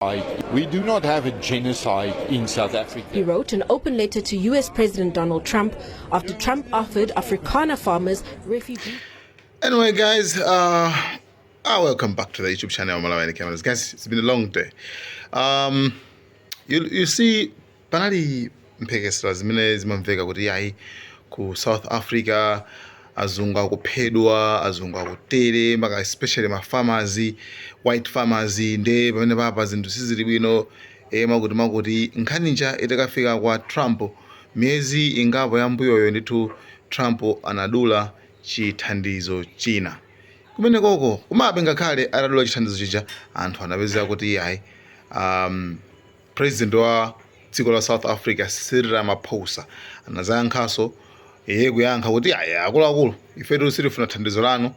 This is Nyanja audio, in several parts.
We do not have a genocide in South Africa. He wrote an open letter to US President Donald Trump after Trump offered Afrikaner farmers refugee. Anyway, guys, welcome back to the YouTube channel, Malawi Cameras. Guys, it's been a long day. You see, panali mphekesera zimene zimamveka kuti yayi, ku South Africa azungu akuphedwa, azungu akutere, maka especially ma farmers, white farmers. Nde pamene papa zinthu sizili bwino, makuti makuti. Nkhanija itakafika kwa Trump miyezi ingapo yambuyoyo, ndithu Trump anadula chithandizo china kumene koko. Komabe ngakhale atadula chithandizo chija, anthu anapezeka kuti yayi, president wa dziko la South Africa, Cyril Ramaphosa, anazayankhanso iye kuyankha kuti ayi, akuluakulu, ifetu sitifuna thandizo lanu,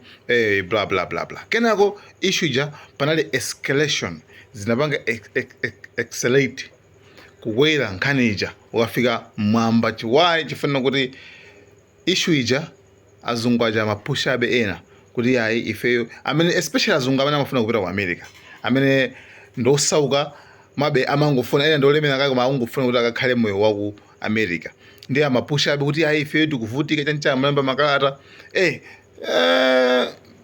bla bla bla bla. Kenako issue ija panali escalation, zinapanga escalate, kukwera nkhani ija ukafika mwamba chiwayi, chifanira kuti issue ija azungu aja amapushabe ena kuti ayi, ifeyo amene, especially azungu amene amafuna kupita ku America, amene ndosauka mabe amangofuna, ena ndolemera kake koma akungofuna kuti akakhale moyo wa ku America, ndi amapushabe kuti ayi, ifeyo tikuvutika, chanchama, malemba makalata.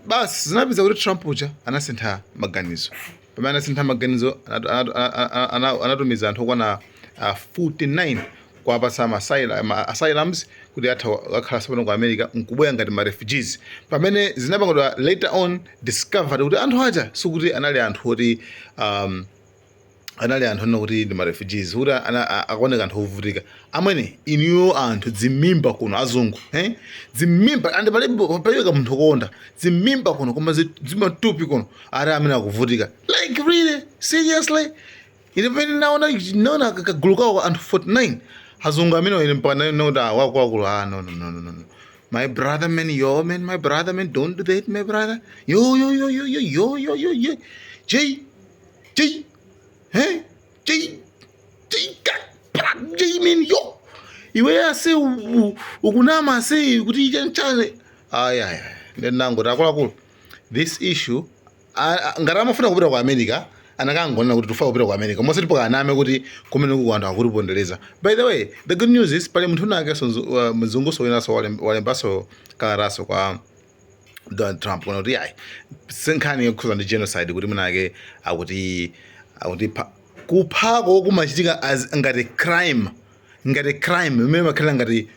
Basi zinapeza kuti Trump uja anasintha maganizo. Pamene anasintha maganizo, anatumiza anthu okwana 49 kuwapatsa ma asylums kuti atha kukhala tsopano ku America nkubwera ngati ma refugees, pamene zinapangidwa later on discovered kuti anthu aja sikuti anali anthu oti anali anthu anena kuti ndi ma refugees, kuti akuoneka anthu ovutika. Amwene, inuyo anthu dzimimba kuno, azungu, eh? Dzimimba andi palibe, palibe kamunthu konda dzimimba kuno, koma dzimatupi kuno ari amene akuvutika. Like, really, seriously, ine pamene naona kagulu kawo anthu 49 azungu amene ine mpaka naona wakuluakulu, ah, no, no, no, no, no, no. My brother, man, yo, man, my brother, man, don't do that, my brother. Yo, yo, yo, yo, yo, yo, yo, yo, yo, J J, hey, J J J, man, yo, iwe ase ukunama ase kuti chanchane. Ayi, ayi, ndinangoti akuluakulu, this issue, ngati amafuna kupita ku America, anakangonena kuti tifuna kupita ku America, mosati pakaname kuti kumene kuku anthu akutipondereza. By the way, the good news is pali munthu unakenso mzunguso winanso walembaso kalataso kwa Donald Trump kuna kuti ayi, sinkhani yokhuza ndi genocide, kuti mwinake akuti kuphako kumachitika as ngati crime, ngati crime imene makhala ngati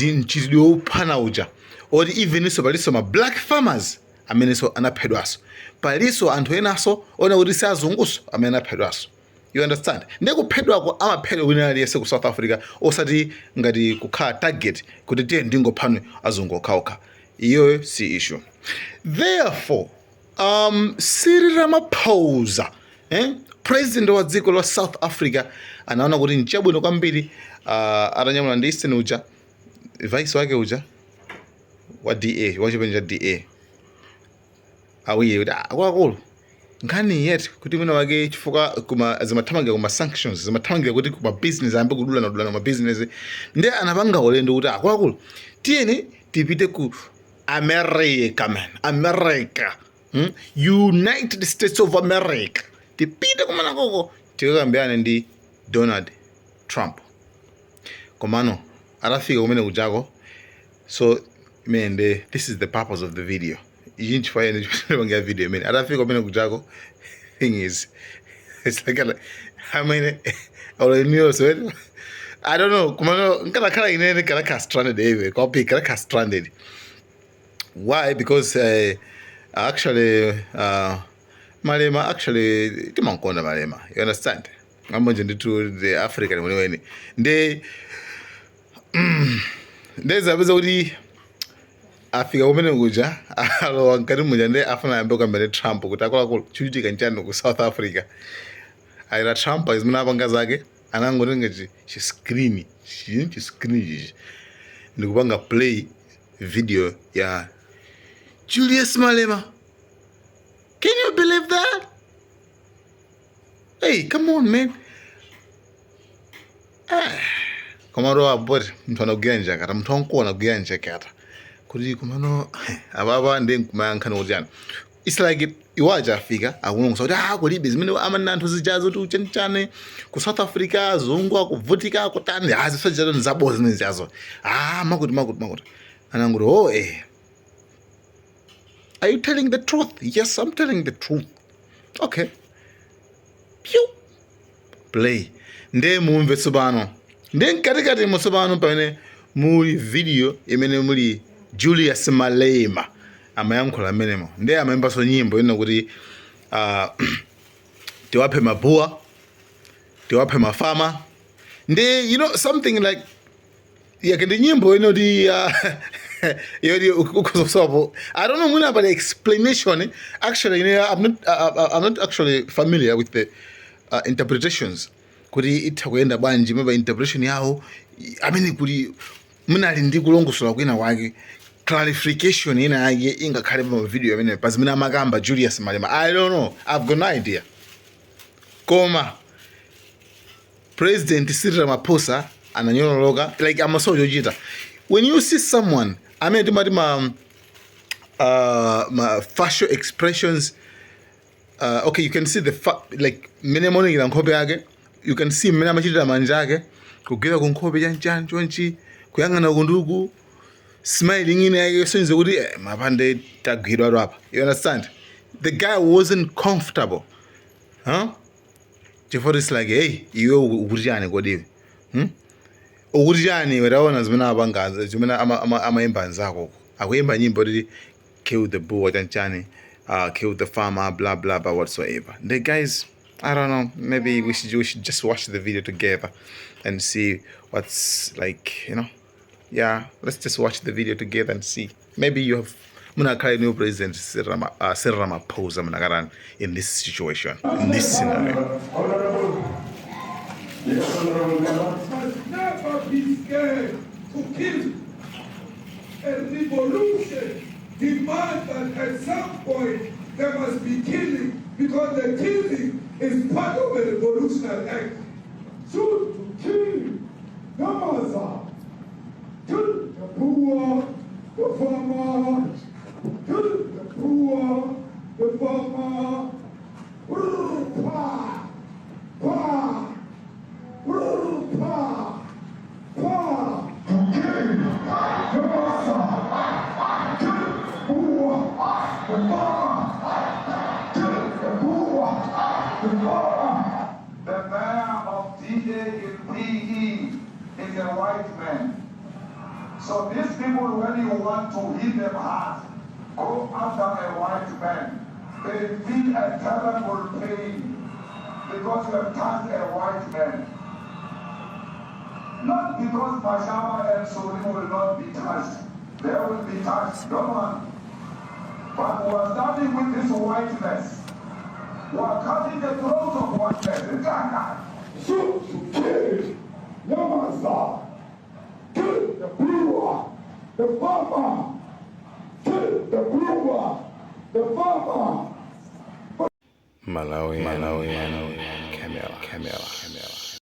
mchitidwe wophana uja oti evenso palinso ma black farmers amenenso anaphedwanso, palinso anthu enanso ona kuti si azunguso amene anaphedwanso, you understand? Ndiye kuphedwako amaphedwa wina aliyense ku South Africa, osati ngati kukhala target kuti tiye ndingophanwe azungu okhaokha. Iyoyo si issue. Therefore, Cyril Ramaphosa, president wa dziko la South Africa, anaona kuti nchabwino kwambiri atanyamula ndi Eastern uja, vice wake uja wa DA, wa chipani cha DA, awiri, kuti akuluakulu, nkhani yet kuti mwina wake chifukwa kuma zimathamangira kuma sanctions, zimathamangira kuti kuma business ayambe kudulana dulana ma business, ndi anapanga ulendo kuti akuluakulu, tiyeni tipite ku America, man, America, United States of America, tipite kumene koko tikakambirane ndi Donald Trump. Komano atafika kumene kujako, so imene ndi, this is the purpose of the video, ichi nchifukwa ine ndipangira video imene. Atafika kumene kujako, thing is, it's like amene so I don't know, kumano nkanakhala inene kanakhala stranded anyway, kwapi kanakhala stranded. Why? Because actually Malema, actually timankonda Malema, you understand? Ambonje ndithu the African weniweni. Ndi ndezapeza kuti afika kumene kuja, alowa mkati muja, ndi afuna ayambe kukambira ndi Trump kuti akuluakulu, chikuchitika nchani ku South Africa? Ayira Trump zimene apanga zake, anangotenga chi screen chi screen chichi ndikupanga play video ya Julius Malema. Can you believe that? Hey, come on, man. Ah, komano aboti munthu anagwira njakata, munthu wankuwa anagwira njakata kuti komano apapa ndi nkumayankhani kuti yani It's like iwaja afika akulongosola kuti ah, kulibe zimene amanena anthu zijazo kuti uchanichane ku South Africa, azungu akuvutika, kutani, ah, zisajazo ndizaboza zimene zijazo, ah, makuti makuti makuti. Ananguti, "Oh, eh, are you telling the truth?" "Yes, I'm telling the truth." Okay, pew, play. Nde mumve tsopano, nde mkatikati tsopano pamene muli video imene muli Julius Malema amayankhula amenemo, nde amayimbanso nyimbo ino kuti tiwaphe mabuwa, tiwaphe mafama, ndi something like yake ndi nyimbo inoti yoti ukhozosopo. I don't know mwina about the explanation actually. I'm not actually familiar with the interpretations kuti itha kuyenda bwanji, maybe interpretation yawo amene kuti munali ndi kulongosola kwina kwake, clarification ina yake ingakhale pa video amene pa zimene amakamba Julius Malema. I don't know, I've got no idea. Koma President Cyril Ramaphosa ananyololoka, like amasowa chochita. When you see someone amene timati ma facial expressions, okay, you can see like mmene amaonekera nkhope yake, you can see mmene amachitira manja ake, kugwira ku nkhope chanchani chonchi, kuyang'ana kunduku, smiling ine yake yosonyeza kuti eh, mapande tagwidwa apa. You understand? The guy wasn't comfortable, huh? Chifukwa it's like, hey, iwe ukuti chani kodi? Hmm? Ukuti chani iwe? Taona zimene apanga, zimene amayimba anzako, akuyimba nyimbo kuti kill the boer, chanchani, kill the farmer, blah blah blah, whatsoever. The guys, I don't know, maybe we should just watch the video together and see what's like. Yeah, let's just watch the video together and see. Maybe you have munakhale new President Cyril Ramaphosa, munakarani in this situation, in this scenario? Honorable, yes, honorable member. Must never be scared to kill. A revolution demands that at some point there must be killing, because the killing is part of a revolutionary act. Shoot to kill. Namaza. Kill the poor, the farmer. Kill the poor, the farmer. Brr, pa, pa, brr, pa, pa. To kill. Namaza. Kill the poor, the farmer. Kill the poor, the farmer. The mayor of DA in PE is a white man. So these people, when you want to hit them hard, go after a white man. They feel a terrible pain because you have touched a white man. Not because Mashaba and Soni will not be touched. They will be touched, don't worry. But we are starting with this whiteness. We are cutting the throat of whiteness. Shoot to kill. Namaza. Kill the brewer, the farmer. Kill the brewer, the farmer. Malawi, Malawi, Camera, Camera, Camera.